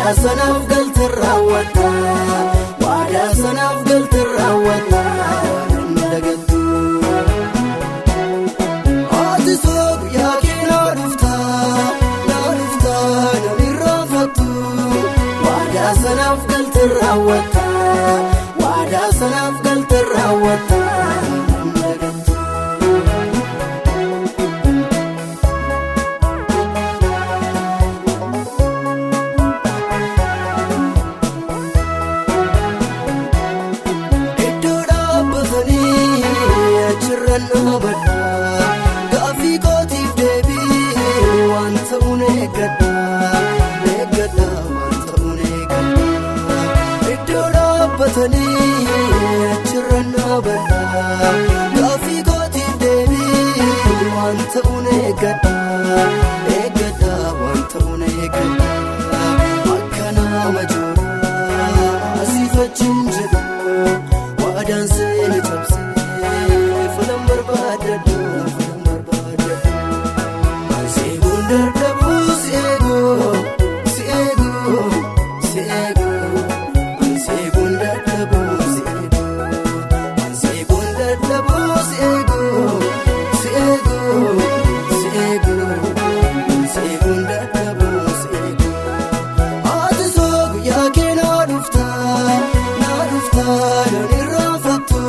Waadaa sanaaf galte raawwatta. Waadaa sanaaf galte raawwatta. Nan dagattu. Ati soo guyyaa kee naa dhufta. Naa dhufta nan irraanfattu. Waadaa sanaaf galte raawwatta. Waadaa sanaaf galte raawwatta. Nan dagattu. Iddoo dhaabbatanii achirran dhaabadha. Gaaffii kootiif deebii waan ta'uun eeggadha. Eeggadha waan ta'uun eeggadha. Iddoo dhaabbatanii achirran dhaabadha. Gaaffii kootiif deebii waan ta'uun eeggadha. Eeggadha waan ta'uun eeggadha. Akka nama jooraa asiif achiin jedhu. Waadaan seeni cabsee falan barbaadadhu falan barbaadadhu. Si eeguun dadhabuu si eeguu si eeguu si eeguu. Si eeguun dadhabuu si eeguu. Si eeguun dadhabuu si eeguu si eeguu si eeguu. Si eeguun dadhabuu si eeguu. Ati soo guyyaa kee naa dhufta naa dhufta nan irraanfattu.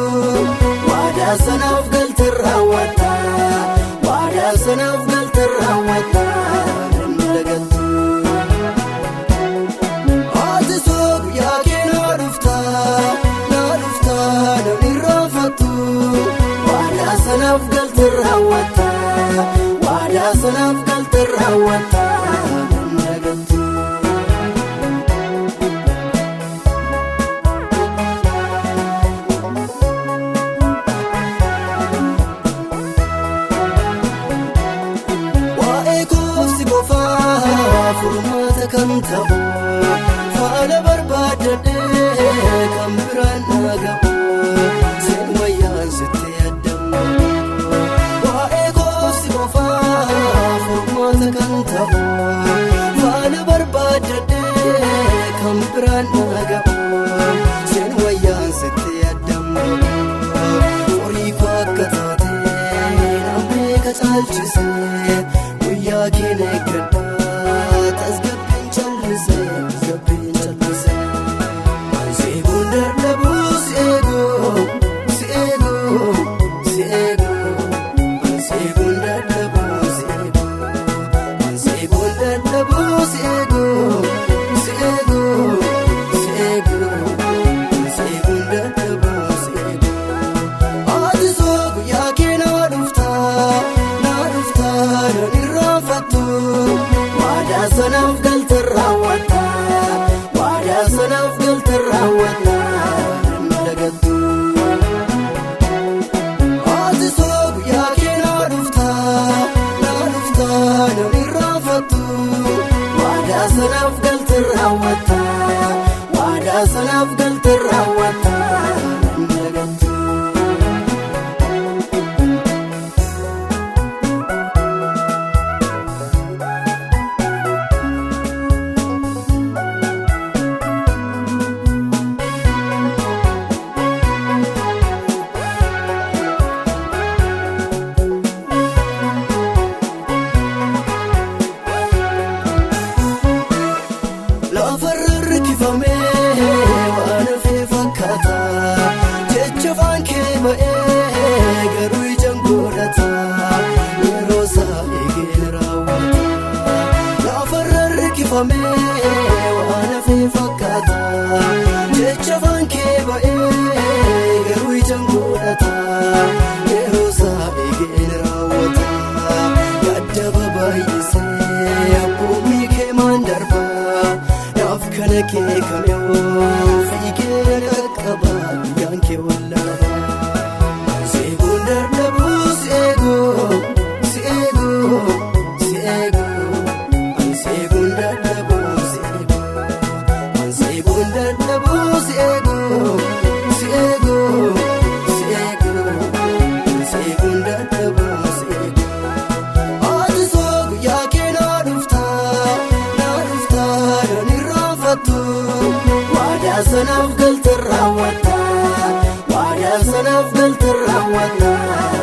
Waadaa sanaaf galte raawwatta. Waadaa sanaaf galte raawwatta. Nan dagattu. Ati soo guyyaa kee naa dhufta naa dhufta nan irraanfattu. Waadaa sanaaf galte raawwatta. Waadaa sanaaf galte raawwatta. Nan dagattu. Waa'ee koofsi qofaa furmaata kan ta'u faana barbaadadhee kan biraan na ga'u seen wayyaan sitti addamu. Waa'ee koofsi qofaa furmaata kan ta'u faana barbaadadhee kan biraan na ga'u seen wayyaan sitti addamu. Horii koo akka taate nan beeka caalchisee guyyaa kee na eeggadha tasgabbiin callisee tasgabbiin callisee. Si eeguun dadhabuu si eeguu si eeguu si eeguu. Si eeguun dadhabuu si eeguu. Si eeguun dadhabuu si eeguu si eeguu si eeguu. Si eeguun dadhabuu si eeguu. Ati soo guyyaa kee naa dhufta naa dhufta nan irraanfattu. Waadaa sanaaf galte raawwatta. Waadaa sanaaf galte raawwatta. Nan dagattu. Ati soo guyyaa kee naa dhufta naa dhufta nan irraanfattu. Waadaa sanaaf galte raawwatta. Waadaa sanaaf galte raawwatta. Nan dagattu. Lafarra harkifamee waan hafee fakkaata. Jecha afaan kee ba'ee garuu ijaan godhata. Yeroo isaa eegeen raawwata. Lafarra harkifamee waan hafee fakkaata. Jecha afaan kee ba'ee garuu ijaan godhata. Yeroo isaa eegeen raawwata. Yaadda babaay'isee abboommii kee maan darba. Naaf kana kee kamee fiigee qaqqaba guyyaan kee wallaaba. Si eeguun dadhabuu si eeguu si eeguu si eeguu. Si eeguun dadhabuu si eeguu. Si eeguun dadhabuu si eeguu si eeguu si eeguu. Si eeguun dadhabuu si eeguu. Ati soo guyyaa kee naa dhufta naa dhufta nan irraanfattu. tolfattu, waadaa sanaaf galte raawwatta, waadaa sanaaf galte raawwatta.